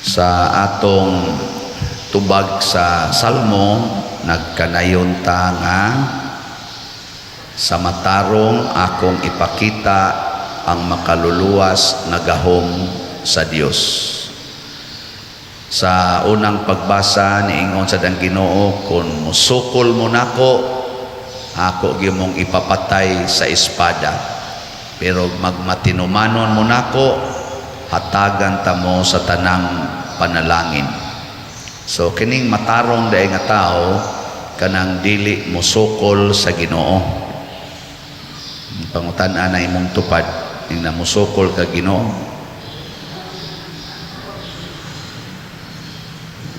Sa atong tubag sa Salmo, nagkanayon ta nga sa matarong akong ipakita ang makaluluwas nga gahom sa Dios. Sa unang pagbasa, niingon sa ang Ginoo, "Kung musukol mo nako, ako gyud mong ipapatay sa espada. Pero magmatinumanon mo nako, hatagan ta mo sa tanang panalangin." So kining matarong diay nga tao, kanang dili mosukol sa Ginoo. Pangutan-an na imong tupad, ning namusukol ka Ginoo.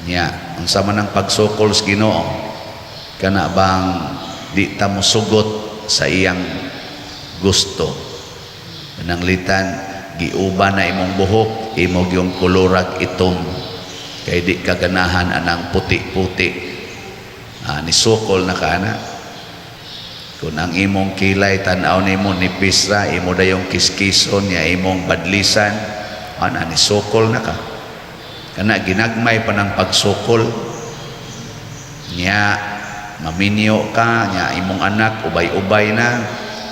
Nya, unsa man ang pagsukol sa Ginoo? Kana bang di ta mosugot sa iyang gusto? Pananglitan giuban na imong buhok, imo gyung kolorag itom kay di ka ganahan anang puti-puti. Ah, nisukol na ka ana. Kung ang imong kilay, tan-aw nimo nipis ra, imo dayong kiskison nya imong badlisan, ana, nisukol na ka. Kana ginagmay pa ng pagsukol. Nya maminyo ka, nya imong anak ubay-ubay na,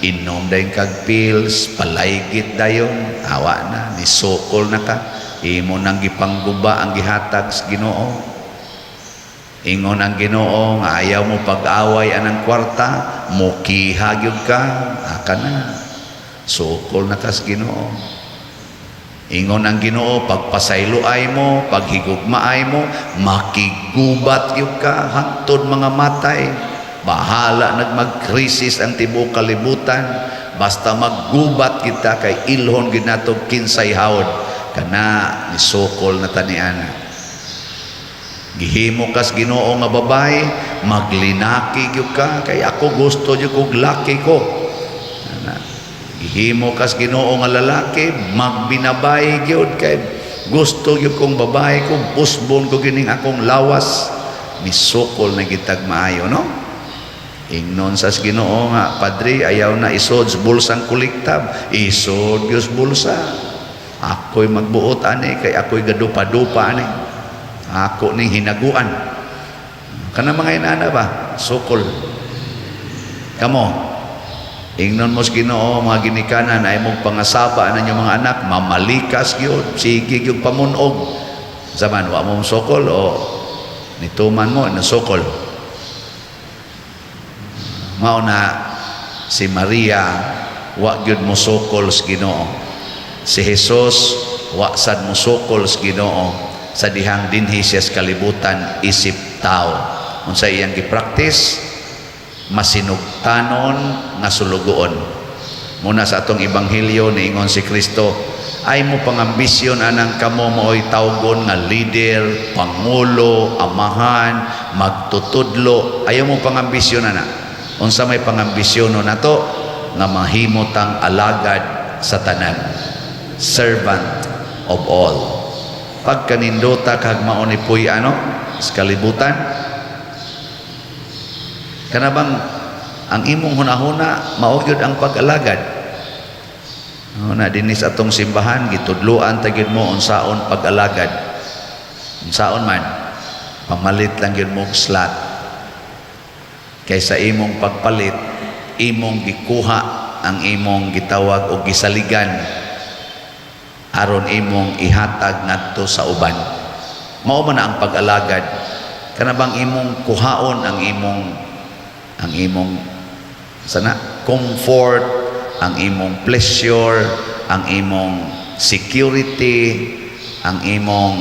inom dayon kag pills, palaygit dayon, awa na, nisukol na ka. Imo nang gipangguba ang gihatag sa Ginoo. Ingon ang Ginoo nga ayaw mo pag-away anang kwarta, mukiha gyud ka, aka na. Sukol na ka sa Ginoo. Ingon ang Ginoo, pagpasayloay mo, paghigugmaay mo, makigubat gyud ka hangtod mga matay. Bahala nagmagkrisis ang tibuok kalibutan, basta maggubat kita kay ilhon gyud nato kinsay hawod. Kana, nisukol na ta niana. Gihimo kas Ginoo nga babae, maglinaki gyud ka kay ako gusto gyud kog laki ko. Ana. Gihimo kas Ginoo nga lalaki, magbinabay gyud kay gusto gyud kong babae ko, usbon ko gining akong lawas. Misukol na gitag maayo, no? Ingnon sa Ginoo nga, "Padre, ayaw na isod sa bulsang kolektab." Isod gyud sa bulsa. Ako'y magbuot ani kay ako'y gadupa-dupa ani. Ako ning hinaguan. Kana mga inana ba? Sukol. Kamo, ingnon mo sa Ginoo, mga ginikanan ay mong pangasaba na inyong mga anak, mamalikas gyud, sige gyud pamunog. Zaman wa mo sukol o nituman mo nasukol? Mao na si Maria wa gyud mosukol sa Ginoo. Si Jesus wa sad mosukol sa Ginoo sa dihang dinhi siya sa kalibutan isip tao. Unsa iyang gipraktis? Masinugtanon nga sulugoon. Muna sa atong ebanghelyo, niingon si Kristo, "Ay mo pangambisyon anang kamo mooy tawgon nga leader, pangulo, amahan, magtutudlo. Ayaw mo pangambisyon ana. Unsa may pangambisyon nato? Nga mahimo tang alagad sa tanan. Servant of all." Pagkanindota kag mao ni puy ano sa kalibutan, kana bang ang imong hunahuna mao gyud ang pag-alagad. Na dinhi sa atong simbahan, gitudloan ta gyud mo unsaon pag-alagad. Unsaon man, pamalit lang gyud mo og slot. Kay sa imong pagpalit, imong gikuha ang imong gitawag og gisaligan aron imong ihatag ngadto sa uban. Mao man na ang pag-alagad. Kana bang imong kuhaon ang imong sana comfort, ang imong pleasure, ang imong security, ang imong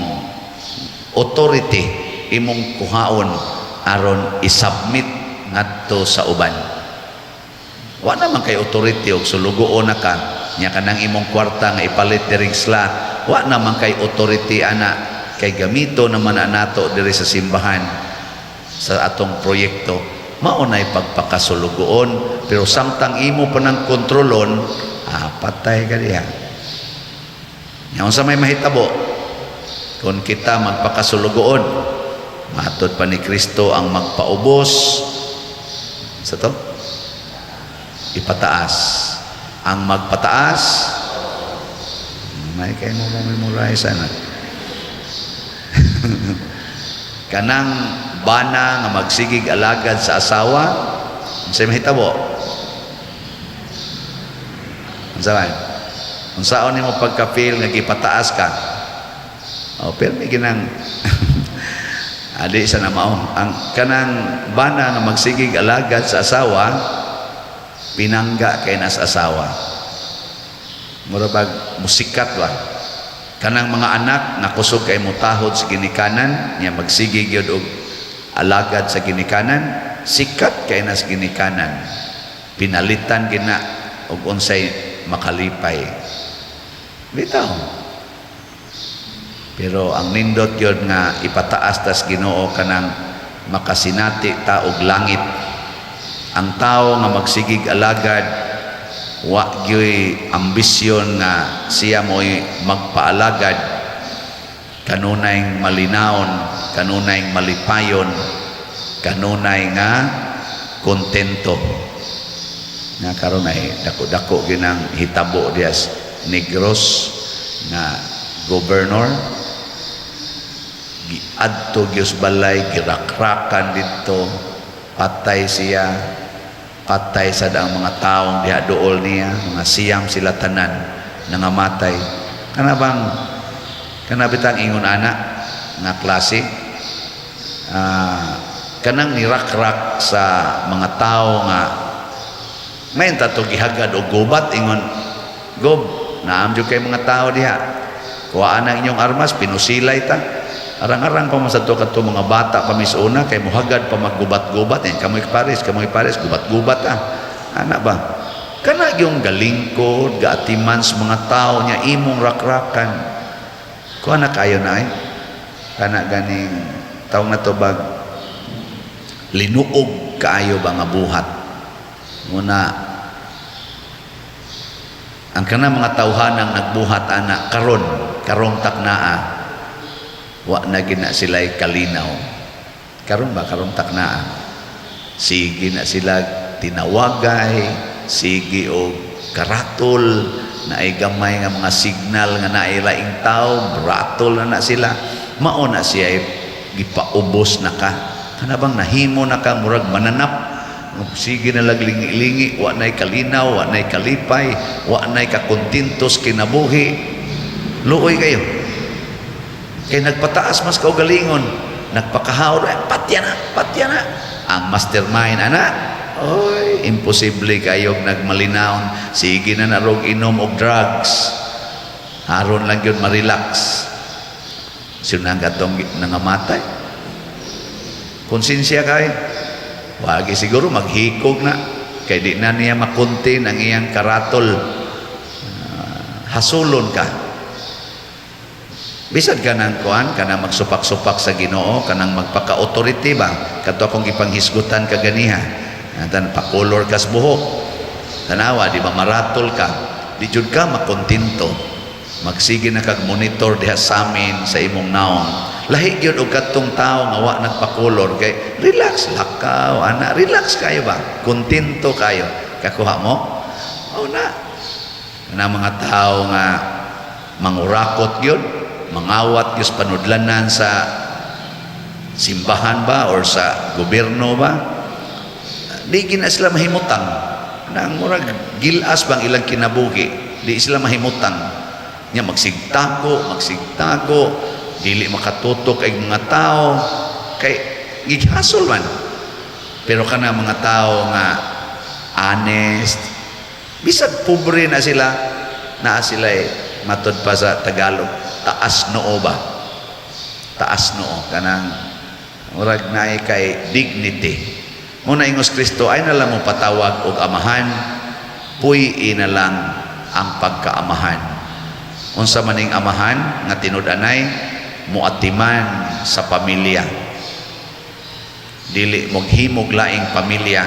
authority, imong kuhaon aron isubmit ngadto sa uban. Wa naman kay authority og sulugoon na ka nya kanang imong kwarta nga ipalit diring slot, wa naman kay authority ana kay gamito naman na nato diri sa simbahan sa atong proyekto. Mao nay pagpakasulugoon, pero samtang imo pa nang kontrolon, patay ka diha. Nya unsa may mahitabo kung kita magpakasulugoon? Matod pa ni Kristo, ang magpaubos sa to ipataas, ang magpataas. May kay mo memorize ana. Kanang bana nga magsigig alagad sa asawa, unsay mahitabo? Unsa man? Unsaon nimo pagka-feel nga gipataas ka? Oh, pero may ginang adi sa na mao. Ang kanang bana nga magsigig alagad sa asawa, pinangga kay nas asawa. Mura bag musikat ba? Kanang mga anak nga kusog kay mutahod sa ginikanan, nya magsigig gyud og alagad sa ginikanan, sikat kay nas ginikanan. Pinalitan gina og unsay makalipay. Bitaw. Pero ang nindot yun nga ipataas tas Ginoo kanang makasinati ta og langit. Ang tao nga magsigig alagad, wa gyoy ambisyon nga siya mo'y magpaalagad, kanunay malinawon, kanunay malipayon, kanunay nga kontento. Nga karon ay dako-dako ginang hitabo dias Negros nga governor, giadto gyud balay, girakrakan didto, patay siya, patay sad ang mga taong diha duol niya, mga 9 sila tanan nangamatay. Kana bang kana bitang ingon ana nga klase, kanang nirakrak sa mga tao nga may tato gihagad og gubat, ingon, "Gob, naam jud kay mga tao diha, kuhaan ang inyong armas, pinusilay ta." Arang-arang pa man sa to kadto mga bata pa misuna kay muhagad pa maggubat-gubat eh. Kamoy pares, kamoy pares, gubat-gubat ah. Ana ba? Kana yung galingkod, gaatiman sa mga tao niya imong rakrakan. Kuha na kayo na eh. Kana ganing tawag na to bag linuog kaayo ba nga buhat. Muna ang kana mga tawhanang nagbuhat ana karon, karong taknaa, wa na gina sila'y kalinaw karon ba, karong taknaa, sige na sila tinawagay, sige og karatol, naay gamay nga mga signal nga naay laing tao, ratol na na sila. Mao na siya ay gipaubos na ka. Kana bang nahimo na ka murag mananap, sige na lang lingi-lingi, wa na'y kalinaw, wa na'y kalipay, wa na'y kakontentos kinabuhi. Luoy kayo kay nagpataas mas kaugalingon, nagpakahaw ay, patya na, patya na ang mastermind ana. Oy, imposible kayog nagmalinawon. Sige na narog inom og drugs, haron lang yun ma-relax. Sunang katong nangamatay, konsensya kay wagi siguro maghikog na kay di na niya makontain ang iyang karatol. Hasulon ka. Bisan ka ng kuan, kanang magsupak-supak sa Ginoo, kanang magpaka-authority ba, kadto akong gipanghisgutan kaganiha. Tan pakolor kas buhok. Tanawa, di ba maratol ka? Di jud ka makontento. Magsige na kag monitor diha sa amin sa imong naong. Lahi gyud og kadtong tao nga wa nagpakolor kay relax lakaw ana, relax kayo ba? Kontento kayo. Kakuha mo? Oh na. Na mga tao nga mangurakot gyud, mangawat gyud sa panudlanan sa simbahan ba or sa gobyerno ba, di gina sila mahimutang. Nang murag gilas bang ilang kinabuhi, di sila mahimutang nya, magsigtago, magsigtago, dili makatutok ay mga tao kay gihasol man. Pero kana mga tao nga honest, bisag pobre na sila, naa sila eh, matod pa sa Tagalog, taas noo ba, taas noo, kanang murag naay kay dignity mo na. Ingos Kristo, ay na lang mo patawag og amahan, puy na lang ang pagkaamahan. Unsa maning amahan nga tinud-anay muatiman sa pamilya, dili moghimog laing pamilya,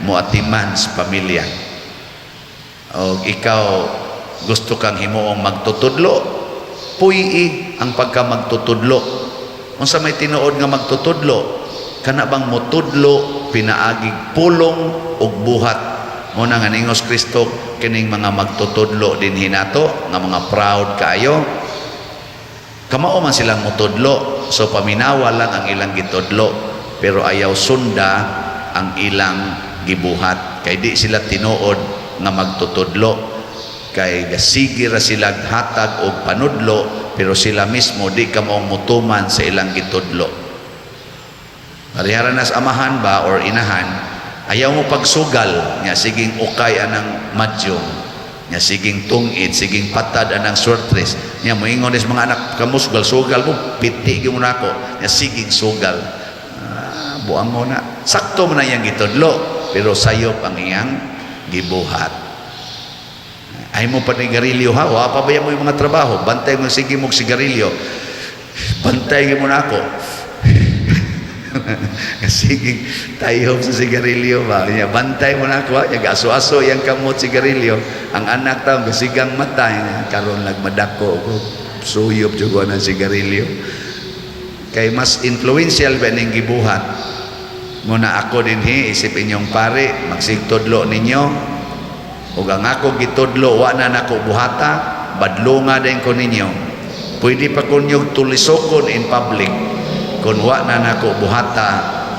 muatiman sa pamilya. Og ikaw gusto kang himuong magtutudlo, puy ang pagka magtutudlo. Unsa may tinuod nga magtutudlo? Kana bang mutudlo pinaagig pulong ug buhat. Mo na nga ningos Kristo, kining mga magtutudlo dinhi nato nga mga proud kaayo. Kamao man silang mutudlo, so paminawa lang ang ilang gitudlo, pero ayaw sunda ang ilang gibuhat kay di sila tinuod nga magtutudlo, kay gasige ra sila hatag og panudlo, pero sila mismo di kamaong mutuman sa ilang gitudlo. Parehara na sa amahan ba or inahan, ayaw mo pagsugal nga siging ukay anang madyong, nga siging tungit, siging patad anang swertres. Nya moingon is mga anak, "Kamo sugal-sugal mo, piti gyud mo nako." Nya siging sugal. Ah, buang mo na. Sakto mo na iyang gitudlo, pero sayop ang iyang gibuhat. Ay mo pa ni garilyo ha, wa pa ba mo yung mga trabaho, bantay mo sige mo sigarilyo. Bantay mo na ako. Sige, tayob sa sigarilyo ba? Nya, bantay mo na ako, ha? Nya, aso-aso yang kamot sigarilyo. Ang anak taon, gasigang mata, nya, karon nagmadako ko, suyop jud ng sigarilyo. Kay mas influential ba ning gibuhat? Muna ako dinhi, isip inyong pare, magsigtudlo ninyo. Ug ang ako gitudlo, wa na nako buhata, badlunga din ko ninyo. Pwede pa ko ninyong tulisokon in public kung wa na nako buhata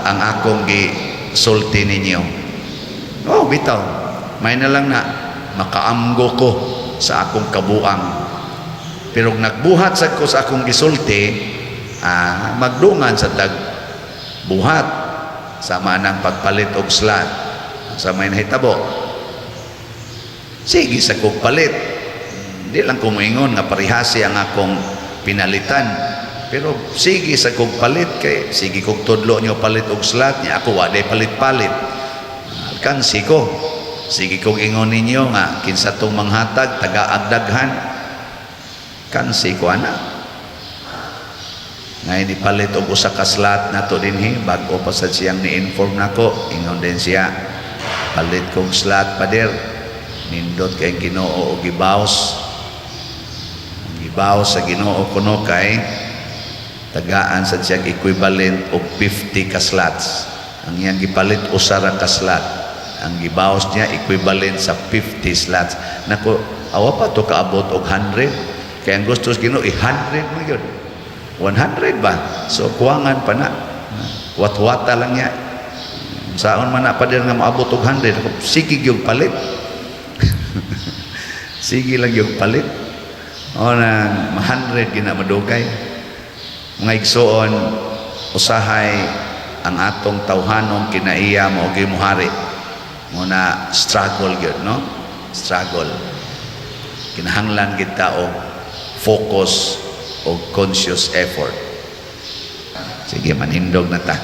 ang akong gisulti ninyo. Oh, bitaw. May na lang na makaamgo ko sa akong kabuang. Pero kung nagbuhat sa ko sa akong gisulti, magdungan sa tag buhat sama ng pagpalit og slot sa may nahitabo. Sige sa kog palit. Di lang ko moingon nga parihasi ang akong pinalitan. Pero sige sa kog palit kay sige kog tudlo nyo palit og slot niya, ako wa day palit-palit. Alkansi ko. Sige kog ingon ninyo nga kinsa tong manghatag taga-agdaghan. Kansi ko ana. Ngayon ipalit og usa ka slot nato dinhi, bag-o pa sad siyang ni-inform nako, ingon din siya, "Palit kog slot, pader." Nindot kay Ginoo og gibaws. Gibaws sa Ginoo kuno kay tagaan sad siya equivalent og 50 ka slots. Ang iyang gipalit usa ra ka slot. Ang gibawas niya equivalent sa 50 slots. Nako, awa pa to kaabot og 100. Kaya ang gusto sa Ginoo i-100 mo yun. 100 ba? So kuwangan pa na. Wat-wata lang niya. Saon man na pa din nga maabot og 100. Ako, sige gyud palit. Sige lang yung palit. O na 100 gina madugay. Mga igsuon, usahay ang atong tawhanong kinaiya mo muhari. Muna struggle gyud, no? Struggle. Kinahanglan kita og focus o conscious effort. Sige, manindog na ta.